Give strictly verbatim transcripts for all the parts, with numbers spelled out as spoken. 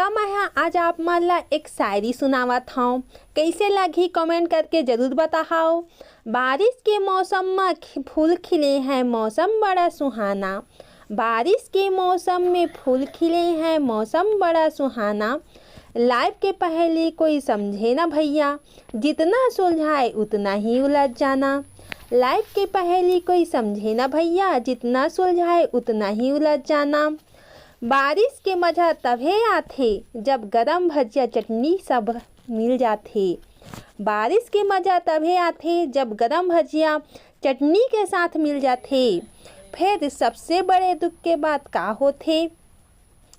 त मैं हा आज आप मन ला एक शायरी सुनावत हौं। कइसे लगही, comment करके जरूर बताहव। बारिश के मौसम म खि-, फूल खिले हैं, मौसम बड़ा सुहाना। बारिश के मौसम में फूल खिले हैं, मौसम बड़ा सुहाना। Life के पहेली कोई समझे ना भैया, जितना सुलझाए उतना ही उलझ जाना। Life के पहेली कोई समझे ना भैया, जितना सुलझाए उतना ही उलझ जाना। बारिश के मजा तभे आथे, जब गरम भजिया चटनी सब मिल जाथे। बारिश के मजा तभे आथे, जब गरम भजिया चटनी के साथ मिल जाथे। फिर सबसे बड़े दुख के बात का होथे?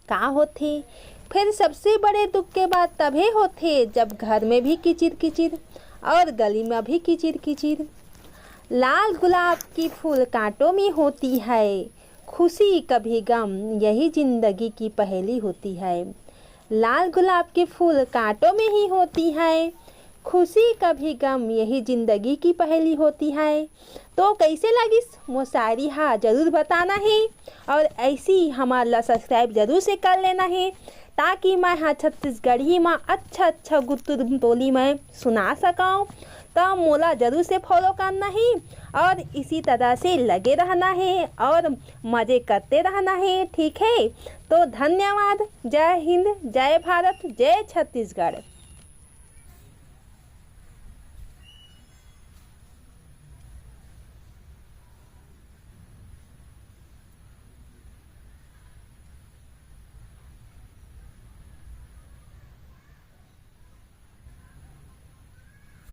का होथे? फिर सबसे बड़े दुख के बात तभे होथे, जब घर में भी किचिर किचिर और गली में भी किचिर किचिर। लाल गुलाब की फूल कांटों में होती है, खुशी कभी गम, यही जिंदगी की पहेली होती है। लाल गुलाब के फूल कांटों में ही होती है, खुशी कभी गम, यही जिंदगी की पहेली होती है। तो कइसे लगिस मोर शायरी हा, जरूर बताना हे। और ऐसी हमर ला subscribe जरूर से कर लेना हे, ताकि मैं हा छत्तीसगढ़ी मा अच्छा अच्छा गुत्तुर बोली मैं सुना सकौं। त मोला जरूर से follow करना हे और इसी तरह से लगे रहना हे और मजे करते रहना हे, ठीक हे? तो धन्यवाद। जय हिंद, जय भारत, जय छत्तीसगढ़।